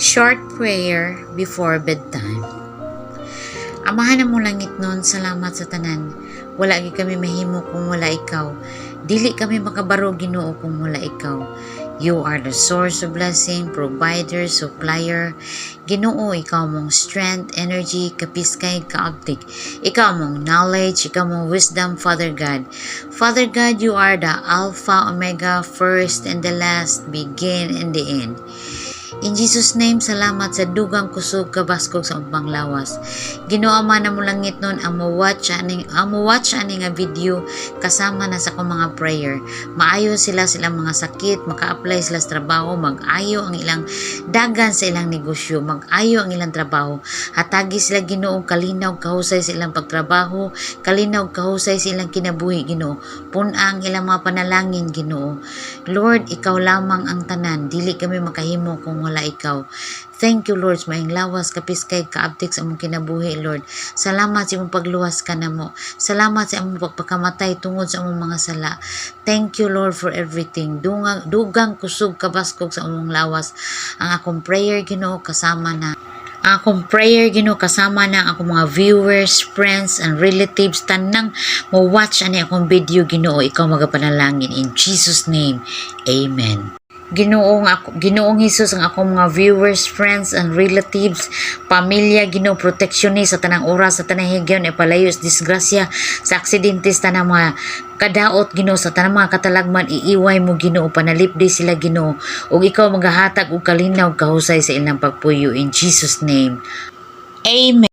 Short prayer before bedtime. Amahan namong langitnon, salamat sa tanan. Wala gyud kami mahimo kung wala ikaw. Dili kami makabaro, Ginoo, kung wala ikaw. You are the source of blessing, provider, supplier. Ginoo, ikaw among strength, energy, kapiskay, kaabtik. Ikaw among knowledge, ikaw among wisdom, Father God. Father God, you are the Alpha, Omega, first and the last, begin and the end. In Jesus' name, salamat sa dugang kusog, kabaskog sa among lawas. Ginoo Ama namong langitnon, ang mo watch ani nga video kasama na sa akong mga prayer. Maayo sila silang mga sakit, maka-apply sila sa trabaho, mag-ayo ang ilang dagan sa ilang negosyo, mag-ayo ang ilang trabaho. Hatagi sila, Ginoo, kalinaw kahusay sa ilang pagtrabaho, kalinaw kahusay sa ilang kinabuhi, Ginoo. Pun-a ang ilang mga panalangin, Ginoo. Lord, ikaw lamang ang tanan. Dili kami makahimo kung wala ikaw. Thank you, Lord, sa maayong lawas, kapiskay, kaabtik sa among kinabuhi, Lord. Salamat sa imong pagluwas kanamo. Salamat sa imong pagpakamatay tungod sa among mga sala. Thank you, Lord, for everything. Dugang kusog, kabaskog sa among lawas. Ang akong prayer, Ginoo, kasama na ang akong prayer, Ginoo, kasama na ang akong mga viewers, friends, and relatives, tanang mo watch ani akong video, Ginoo, ikaw magapanalangin. In Jesus' name, amen. Ginoong Hesus, ang akong mga viewers, friends, and relatives, pamilya, Ginoo, protection ni sa tanang oras, sa tanang higayon, ipalayo sa disgrasya, sa aksidente, sa tanang mga kadaot, Ginoo, sa tanang mga katalagman, iiway mo, Ginoo, panalipdi sila, Ginoo, ug ikaw magahatag og kalinaw, kahusay sa ilang pagpuyo. In Jesus' name, amen.